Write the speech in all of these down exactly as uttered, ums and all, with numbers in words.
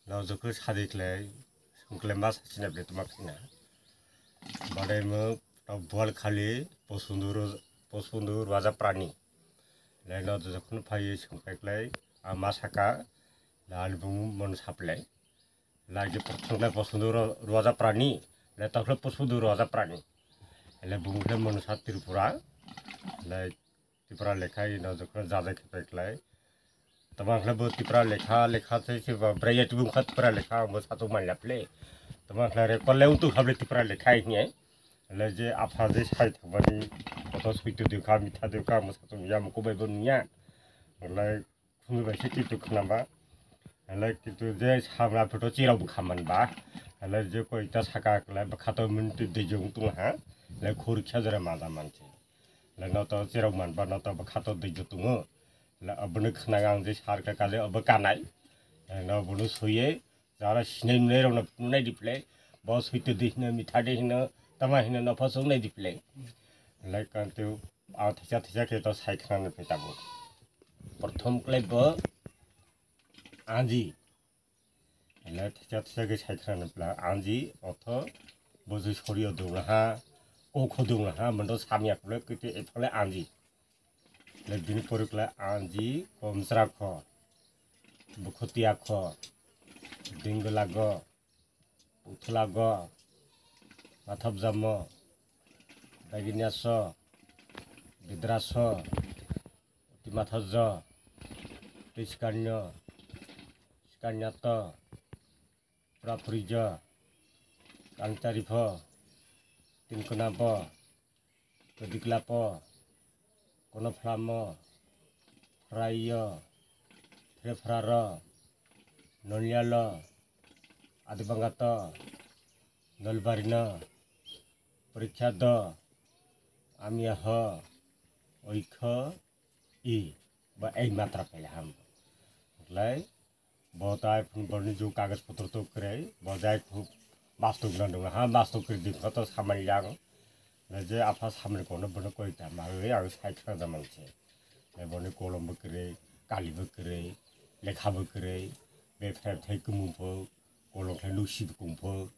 No jukhu sadi khlai, sungkhlai ma sachina ble tuma khina. Badai mo bual khali posundu ro-, posundu raja prani. Lai no jukhu phai sungkhlai khlai, a ma saka, lal bung mon saplai. Lai je prothom khlai posundu ro-, raja prani, lai tokhlai posundu raja prani. Lai bung khlai mon sa Tripura, lai Tipra lekha ino jokhon jajai khe pai khlai. Tamo khlai bo Tipra lekha, lekha se se ba brai ya tibung kha Tipra lekha, bo satung manya phle. Tamo khlai re kole utu kha ble Tipra lekha hiye. Le je apha je sai thangmani, koto suitu de kha, mitha de kha, mo satung ya mo kubai bo niya. Le khumi bai se kitu khna ba. Le kitu je sabra photo chirau bu khaman ba. Le je koi ta saka khlai ba khato minti de jong tung ha. Le khur kha jara ma da man se. Le no to cherok man ba no to bwkha to dui jutungo. Le abono khna ang je sar kha kale abo kanai. Le no bono suye jara sinai munai rok no phunai di phle. Bo suite di hino mitha di hino tama hino no phasung nai di phle. Le kan tu a thisa thisa khe to sai khna no phe tabo. Prothom khlai bo anji. Ele thisa thisa khe sai khna pla anji otho bojoi sorio dong ha, kokho dong ha, mondo samya kule kete ephale anji. Le bini pore kle anji, komsra kho, bukhutia kho, dingla go, uthla go, mathap jamo, baginya so, bidra so, timatha jo, tiskanyo, Sikanyato, Prapurijo, Kangcharipho, Tinkunabo, Kodiklapo, Konophlamo, Phraiyo, Phrephraro, Nonyalo, Adibangato, Nolbarino, Porikhado, Amiyaho, Oikho, I, ba ei matra paila ham. Lai, bo tai phun borni ju kagas potro to kre, bo jai khu bastok na dong ha, bastok kre di kho to samai yang. Lai je apha samai kono bono koi ta ma, ei ang sai khna da man se. Lai boni kolom bo kre, kali bo kre, lekha bo kre, be phai thai kumu pho, kolok khlai nuk sib kung pho.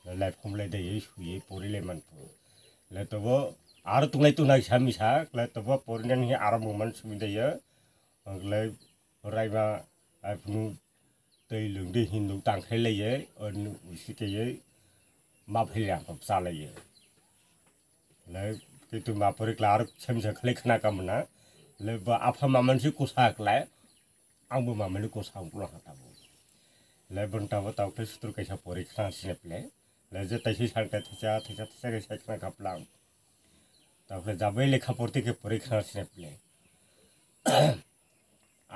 Lai phom lai dai sui pori lai man pho. Lai tobo ar tunglai tunai sa misa, lai tobo pori nan hi aram man sumi dai. Lai rai ba ai phunu tei lung de hin lung tang khai lai ye, on usi ke ye ma phai ya pop sa lai ye. Lai ke tu ma pori klar sem sa khlai khna ka mana. Lai ba apha ma man si kusa khlai. Ang bo mamani ko sa ulo ha tabo. Le bon tabo tau khe sutur kaisa pori khna sine ple. Le je taisi sang te thisa, thisa, thisa kaisa khna kaplang. Tau khe jabai lekha porti khe pori khna sine ple.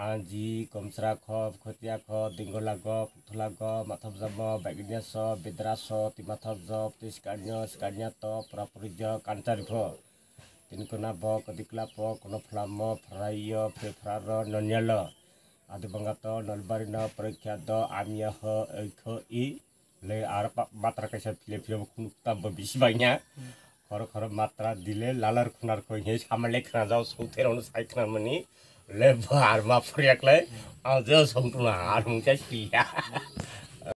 Anji, komsra kho, khotia kho, dingola go, puthula go, mathap jamo, baginya so, bidra so, timathap job, tiskanyo, skanyato, prapuri jo, kanchari pho. Tinkona bo, kodikla po, kono phlamo, phraiyo, phrephraro, nonyalo. Adibanga to, nolbari no, porikya do, amya ho, oikho i. Le ar pa-, matra kaisa phile phile bo khunuk tam bo bisi bangya. Khoro khoro matra dile lalar khunar kho he samale khna jao songthe rong sai khna mani. Le bo ar ma phuryak le. Ang je songtuna ar mung chai siya.